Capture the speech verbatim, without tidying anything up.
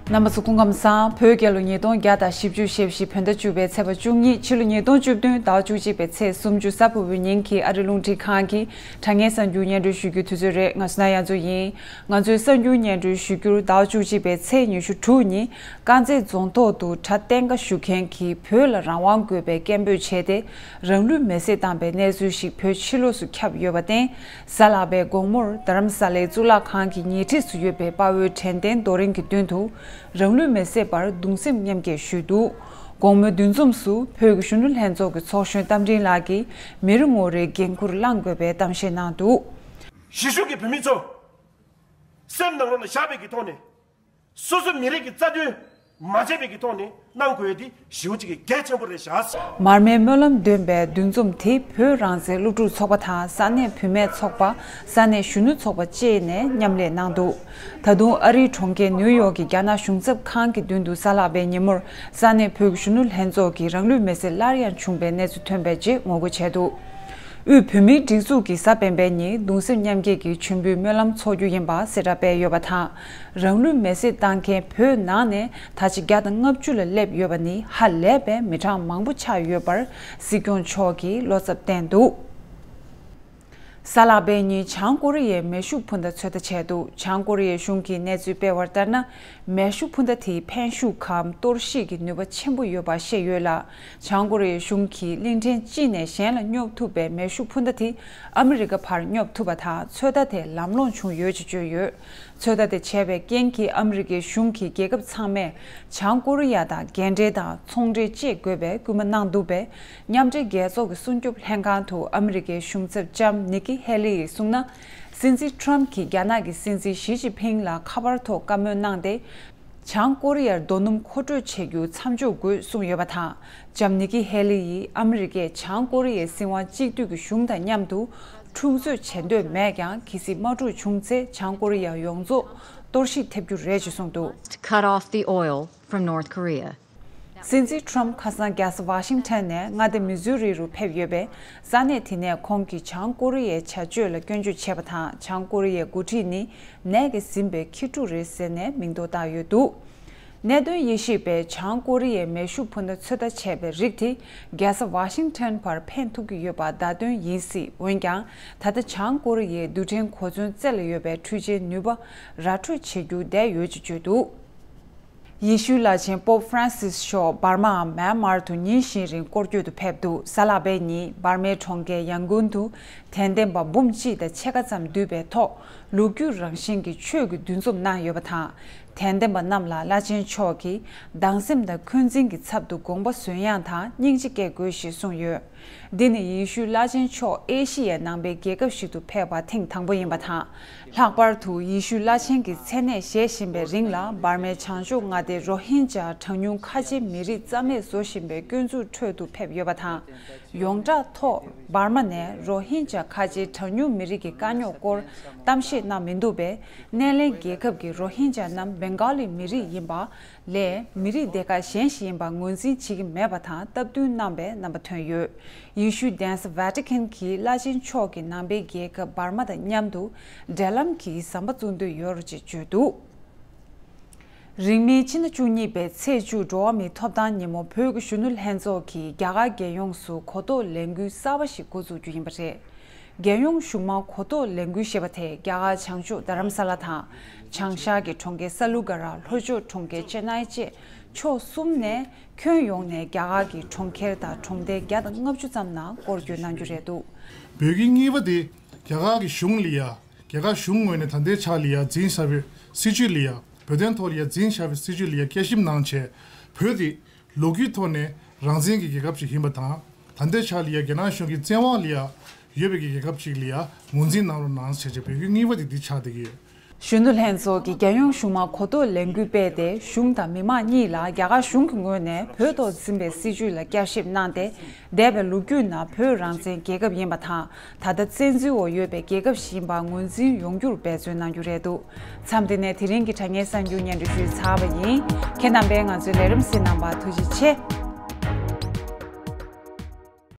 རྣམ་པ་ཚོ་སྐུ་ཁམས་བཟང་། བོད་རྒྱལ་ལོ་ཉིས་སྟོང་བརྒྱ་དང་བཞི་བཅུ་ཞེ་བཞི་བོད་ཟླ་བཅུ་པའི་ཚེས་པ་བཅུ་གཉིས། ཕྱི་ལོ་ཉིས་སྟོང་བཅུ་བདུན་ཟླ་བ་བཅུ་གཅིག་པའི་ཚེས་སུམ་ཅུ་གཟའ་ཕུར་བུའི་ཉིན་གྱི་ཨ་རི་རླུང་འཕྲིན་ཁང་གི་དྲ་བརྙན་གསར་འགྱུར་སྙན་སྒྲོན་ཞུ་རྒྱུའི་དུས་ཚོད་རེད། ང་སུ་ན་ཡ་མཚོ་ཡིན། ང་ཚོའི་གསར་འགྱུར་སྙན་སྒྲོན་ཞུ་རྒྱུར་ཟླ་བ་བཅུ་གཅིག་པའི་ཚེས་ཉི་ཤུ་དྲུག་ཉིན་དཀར་མཛེས་རྫོང་ཐོག་ཏུ་གྲྭ་བསྟན་ཁ་ཞུ་མཁན་གྱིས་བོད་ལ་རང་དབང་དགོས་པའི་སྐད་འབོད་བྱས་ཏེ། རང་ལུས་མེར་སྲེག་བཏང་པའི་གནས་ཚུལ་ཞིག་བོད་ཕྱི་ལོགས་སུ་ཁྱབ་ཡོད་པར་བརྟེན། གཟའ་ལྷག་པའི་དགོང་མོར་རྡ་རམ་ས་ལའི་གཙུག་ལག་ཁང་གི་ཉེ་འཁྲིས་སུ་ཡོད་པའི་དཔའ་བོའི་དྲན་རྟེན་རྡོ་རིང་གི་མདུན་དུ་རང་ལུས་མེར་སྲེག་པར་གདུང་སེམས་མཉམ་སྐྱེད་ཞུས་འདུག། དགོང་མོའི་འདུ་འཛོམས་སུ་བོད་ཀྱི་གཞོན་ནུ་ལྷན་ཚོགས་ཀྱི་ཚོགས་གཞོན་རྟ་མགྲིན་ལགས་ཀྱིས་མི་རེ་ངོ་རེའི་འགན་ཁུར་བླང་དགོས་པའི་གཏམ་བཤད་གནང་འདུག། གཞིས་བཞུགས་ཀྱི་བོད་མི་ཚོ་སེམས་ནང་ལོགས་ལ་བཞག་པའི་གི་ཐོག་ནས། སོ་སོ་མི་རིགས་ཀྱི་རྩ་དོན་མ་བརྗེད་པའི་གི་ཐོག་ནས་གནང་དགོས་ཡ་དེ་ཞེ་པོ་ཅིག་གི་གལ་ཆེན་པོ་རེད་ཤག། མར་མེའི་སྨོན་ལམ་འདོན་པའི་འདུ་འཛོམས་དེ་བོད་རང་བཙན་སློབ་ཕྲུག་ཚོགས་པ་དང་ས་གནས་བུད་མེད་ཚོགས་པ། ས་གནས་གཞོན་ནུ་ཚོགས་པ་བཅས་ནས་མཉམ་ལས་གནང་འདུག། ད་དུང་ཨ་རིའི་གྲོང་ཁྱེར་ནིའུ་ཡོག་གི་རྒྱ་ནག་གཞུང་ཚབ་ཁང་གི་མདུན་དུ་གཟའ་ལྷག་པའི་ཉིན་མོར་ས་གནས་བོད་ཀྱི་གཞོན་ནུ་ལྷན་ཚོགས་ཀྱི་རང་ལུས་མེར་སྲེག་སླར་ཡང་བྱུང་པའི་གནས་ཚུལ་ཐོན་པའི་རྗེས་ངོ་རྒོལ་བྱས་འདུག། དབུས་བོད་མིའི་སྒྲིག་འཛུགས་ཀྱིས་གཟའ་སྤེན་པའི་ཉིན་གདུང་སེམས་མཉམ་སྐྱེད་ཀྱི་མཆོད་འབུལ་སྨོན་ལམ་འཚོགས་རྒྱུ་ཡིན་པ་གསལ་བསྒྲགས་སྤེལ་ཡོད་པ་དང་། རང་ལུས་མེར་སྲེག་བཏང་མཁན་བོད་ནང་ནས་ད་ཆ་བརྒྱ་དང་ལྔ་བཅུ་ལ་སླེབས་ཡོད་པ་ནི་ཧ་ལས་པའི་མི་གྲངས་མང་པོ་ཆགས་ཡོད་པར་སྲིད་སྐྱོང་མཆོག་གིས་བློ་འཚབ་བསྟན་འདུག། གཟའ་ལྷག་པའི་ཉིན་བྱང་ཀོ་རི་ཡས་མེ་ཤུགས་འཕུར་མདའ་ཚོད་ལྟ་བྱས་འདུག། བྱང་ཀོ་རི་ཡའི་གཞུང་གིས་གནས་ཚུལ་སྤེལ་བར་ལྟར་ན། མེ་ཤུགས་འཕུར་མདའ་དེའི་འཕེན་ཤུགས་གམ་གཏོར་བཤིག་གི་ནུས་པ་ཆེན་པོ་ཡོད་པ་བཤད་ཡོད་ལ། བྱང་ཀོ་རི་ཡའི་གཞུང་གིས་གླིང་ཕྲན་གཅིག་ནས་གཞན་ལ་སྙོབ་ཐུབ་པའི་མེ་ཤུགས་འཕུར་མདའ་དེ་ཨ་མི་རི་ཀ་བར་སྙོབ་ཐུབ་པ་དང་ཚོད་ལྟ་དེ་ལམ་ལྷོང་བྱུང་ཡོད་ཅེས་བརྗོད་ཡོད། ཚོད་ལྟ་དེ་བྱས་པའི་རྐྱེན་གྱིས་ཨ་མི་རི་ཀའི་གཞུང་གིས་རྒྱལ་ཁབ་ཚང་མས་བྱང་ཀོ་རི་ཡ་དང་རྒན་འབྲེལ་དང་ཚོང་འབྲེལ་བཅད་དགོས་པའི་སྐུལ་མ་གནང་འདུག་པས། མཉམ་འབྲེལ་རྒྱལ་ཚོགས་ཀྱི་སྲུང་སྐྱོབ་ལྷན་ཁང་དུ་ཨ་མི་རི་ཀའི་གཞུང་ཚབ་ལྕམ་ནི་ཀི་ཧེ་ལི་ཡིས་གསུངས་ན། སྲིད་འཛིན་ཁྲོམ་གྱིས་རྒྱ་ནག་གི་སྲིད་འཛིན་ཞི་ཅིན་ཕིང་ལ་ཁ་པར་ཐོག་བཀའ་མོལ་གནང་སྟེ། བྱང་ཀོ་རི་ཡར་རྡོ་སྣུམ་མཁོ་སྤྲོད་བྱེད་རྒྱུ་མཚམས་འཇོག་དགོས་གསུངས་ཡོད་པ་དང་། ལྕམ་ནི་ཀི་ཧེ་ལི་ཡིས་ཨ་མི་རི་ཀས་བྱང་ཀོ་རི་ཡའི་སྲིད་དབང་གཅིག་སྡུད་ཀྱི་གཞུང་དང་མཉམ་དུ་འཁྲུག་རྩོད་བྱེད་འདོད་མེད་ཀྱང་། གལ་སྲིད་དམག་འཁྲུག་བྱུང་ཚེ་བྱང་ཀོ་རི་ཡ་ཡོངས་རྫོགས་གཏོར་བཤིག་ཐེབས་རྒྱུ་རེད་ཅེས་གསུངས་འདུག། To cut off the oil from North Korea. སྲིད་འཛིན་ཁྲོམ་ཁ་སང་རྒྱལ་ས་ཝ་ཤིང་ཊོན་ནས་མངའ་སྡེ་མི་ཟུ་རི་རུ་ཕེབས་ཡོད་པས། ས་གནས་དེ་ནས་ཁོང་གིས་བྱང་ཀོ་རི་ཡའི་བྱ་སྤྱོད་ལ་སྐྱོན་བརྗོད་བྱས་པ་དང་། བྱང་ཀོ་རི་ཡའི་འགོ་ཁྲིད་ནི་ནད་ཀྱིས་ཟིན་པའི་ཁྱི་ཕྲུག་རེད་ཟེར་ནས་མིང་འདོགས་བཏགས་ཡོད་འདུག། གནད་དོན་དབྱེ་ཞིབ་པས་བྱང་ཀོ་རི་ཡའི་མེ་ཤུགས་འཕུར་མདའ་ཚོད་ལྟ་བྱས་པའི་རིགས་དེ་རྒྱལ་ས་ཝ་ཤིང་ཊོན་བར་འཕེན་ཐུབ་ཀྱི་ཡོད་པ་བརྡ་སྟོན་ཡིན་སྲིད། འོན་ཀྱང་། ད་ལྟ་བྱང་ཀོ་རི་ཡའི་རྡུལ་ཕྲན་གོ་མཚོན་རྩེ་ལ་ཡོད་པའི་འཕྲུལ་ཆས་ནུས་པ་ར་འཕྲོད་བྱེད་རྒྱུ་བསྡད་ཡོད་ཅེས་བརྗོད་འདུག། ཡེ་ཤུའི་བླ་ཆེན་པོབ་ཧྥ་རན་སིས་མཆོག་འབར་མའམ་མེན་མར་དུ་ཉིན་བཞིན་རིང་སྐོར་སྐྱོད་དུ་ཕེབས་འདུག། གཟའ་ལྷག་པའི་ཉིན་འབར་མའི་གྲོང་ཁྱེར་ཡང་གུན་དུ་དད་ལྡན་པ་འབུམ་གཅིག་དང་ཕྱེད་ཀ་ཙམ་འདུས་པའི་ཐོག་ལོ་རྒྱུས་རང་བཞིན་གྱི་ཆོས་ཀྱི་འདུ་འཛོམས་གནང་ཡོད་པ་དང་། དད་ལྡན་པ་རྣམས་ལ་བླ་ཆེན་མཆོག་གིས་སྡང་སེམས་དང་འཁོན་འཛིན་གྱི་ཚབ་ཏུ་དགོངས་པ་བཟོད་ཡངས་དང་སྙིང་རྗེ་སྐྱེ་དགོས་ཞེས་གསུངས་ཡོད། འདི་ནི་ཡེ་ཤུའི་བླ་ཆེན་མཆོག་ཨེ་ཤི་ཡའི་ནང་པའི་རྒྱལ་ཁབ་ཞིག་ཏུ་ཕེབས་པ་ཐེངས་དང་པོ་ཡིན་པ་དང་། ལྷག་པར་དུ་ཡེ་ཤུའི་བླ་ཆེན་གྱི་མཚན་གནས་བཞེས་བཞིན་པའི་རིང་ལ་འབར་མའི་བྱང་ཕྱོགས་མངའ་སྡེ་རོ་ཧིན་ཇཱ་གྲངས་ཉུང་ཁ་ཆེའི་མི་རིགས་རྩ་མེད་བཟོ་བཞིན་པའི་སྐྱོན་འཛུགས་ཁྲོད་དུ་ཕེབས་ཡོད་པ་དང་། ཡོངས་གྲགས་ཐོག་འབར་མ་ནས་རོ་ཧིན་ཇཱ་ཁ་ཆེའི་གྲངས་ཉུང་མི་རིགས་ཀྱི་དཀའ་རྙོག་སྐོར་གཏམ་བཤད་གནང་མི་འདུག་པས། སྣེ་ལེན་རྒྱལ་ཁབ་ཀྱིས་རོ་ཧིན་ཇཱ་རྣམས་བེང་ག་ལི་མི་རིགས་ཡིན་པ་ལས་མི་རིགས་སྡེ་ཁག་གཞན་ཞིག་ཡིན་པ་ངོས་འཛིན་བྱེད་ཀྱི་མེད་པ་དང་སྟབས་བསྟུན་གནང་པའི་རྣམ་པ་ཐོན་ཡོད། ཡེ་ཤུའི་གདན་ས་ཝེ་ཏི་ཀན་གྱིས་བླ་ཆེན་མཆོག་གི་ནང་པའི་རྒྱལ་ཁབ་འབར་མ་དང་མཉམ་དུ་འབྲེལ་ལམ་གྱི་ཟམ་པ་བཙུགས་འདོད་ཡོད་རེད་ཅེས་བརྗོད་འདུག། རིང་མིན་ཕྱི་ཟླ་བཅུ་གཉིས་པའི་ཚེས་བཅུ་འགྲོ་བ་མིའི་ཐོབ་ཐང་ཉིན་མོ་བོད་ཀྱི་གཞོན་ནུ་ལྷན་ཚོགས་ཀྱིས་རྒྱ་གར་རྒྱལ་ཡོངས་སུ་གོ་རྟོགས་ལས་འགུལ་གསར་པ་ཞིག་འགོ་འཛུགས་རྒྱུ་ཡིན་པ་རེད། རྒྱལ་ཡོངས་གཞུང་མང་གོ་རྟོགས་ལས་འགུལ་ཞེས་པ་དེ་རྒྱ་གར་བྱང་ཕྱོགས་རྡ་རམ་ས་ལ་དང་། བྱང་ཤར་གྱི་གྲོང་ཁྱེར་ས་ལུ་ག་ར། ལྷོ་ཕྱོགས་གྲོང་ཁྱེར་ཅེ་ནའི་བཅས་ཕྱོགས་གསུམ་ནས་ཁྱོན་ཡོངས་ནས་རྒྱ་གར་གྱི་གྲོང་ཁྱེར་དང་གྲོང་རྡལ་བརྒྱ་དང་ལྔ་བཅུ་ཙམ་ནང་སྐོར་སྐྱོད་གནང་རྒྱུ་རེད་འདུག། བོད་ཀྱི་གཉིས་པ་དེ་རྒྱ་གར་གྱི་གཞུང་ལ་ཡ། རྒྱ་གར་གཞུང་ངོས་ནས་ད་ལྟའི་ཆ་ལ་ཡ་འཛིན་བཞག་པའི་སྲིད་བྱུས་ལ་ཡ། བོད་དོན་ཐོག་ལ་ཡ་འཛིན་བཞག་པའི་སྲིད་བྱུས་ལ་ཡ་བསྐྱར་ཞིབ་གནང་བྱས། བོད་དེ་ལོ་རྒྱུས་ཐོག་ནས་རང་བཙན་གྱི་རྒྱལ་ཁབ་ཅིག་ཡིན་པ་དང་། ད་ལྟའི་ཆ་ལ་ཡ་རྒྱ་ནག་གཞུང་གི་བཙན་དབང་ལ་ཡ་ཡོད་པའི་རྒྱལ་ཁབ་ཅིག་ལ་ཡ་ངོས་འཛིན་གནང་རོགས་གནང་ཟེར་བྱས་བོད་ཀྱི་གཉིས་པ་དེ་འདི་ཆགས་བསྡད་ཀྱི་ཡོད། གཞོན་ནུ་ལྷན་ཚོགས་ཀྱིས་རྒྱལ་ཡོངས་གཞུང་མང་གོ་རྟོགས་ལས་འགུལ་སྤེལ་ཏེ། གཞུང་དང་མི་མང་གཉིས་ལ་རྒྱ་གར་གཞུང་གི་ངོས་ནས་བོད་ཐོག་འཛིན་པའི་སྲིད་བྱུས་ལ་བསྐྱར་ཞིབ་གནང་སྟེ། འདས་པའི་ལོ་རྒྱུས་ནང་བོད་རང་བཙན་རྒྱལ་ཁབ་ཡིན་པ་དང་། ད་ལྟ་བཙན་འཛུལ་འོག་ཡོད་པའི་རྒྱལ་ཁབ་ཞིག་ཡིན་པ་ངོས་འཛིན་ཡོང་རྒྱུར་འབད་བརྩོན་གནང་རྒྱུ་རེད་འདུག། མཚམས་འདི་ནས་དེ་རིང་གི་དྲ་བརྙན་གསར་འགྱུར་སྙན་སྒྲོན་ཞུས་ཚར་བ་ཡིན། ཁྱེད་རྣམ་པས་ང་ཚོའི་ལས་རིམ་གཟིགས་གནང་བར་ཐུགས་རྗེ་ཆེ།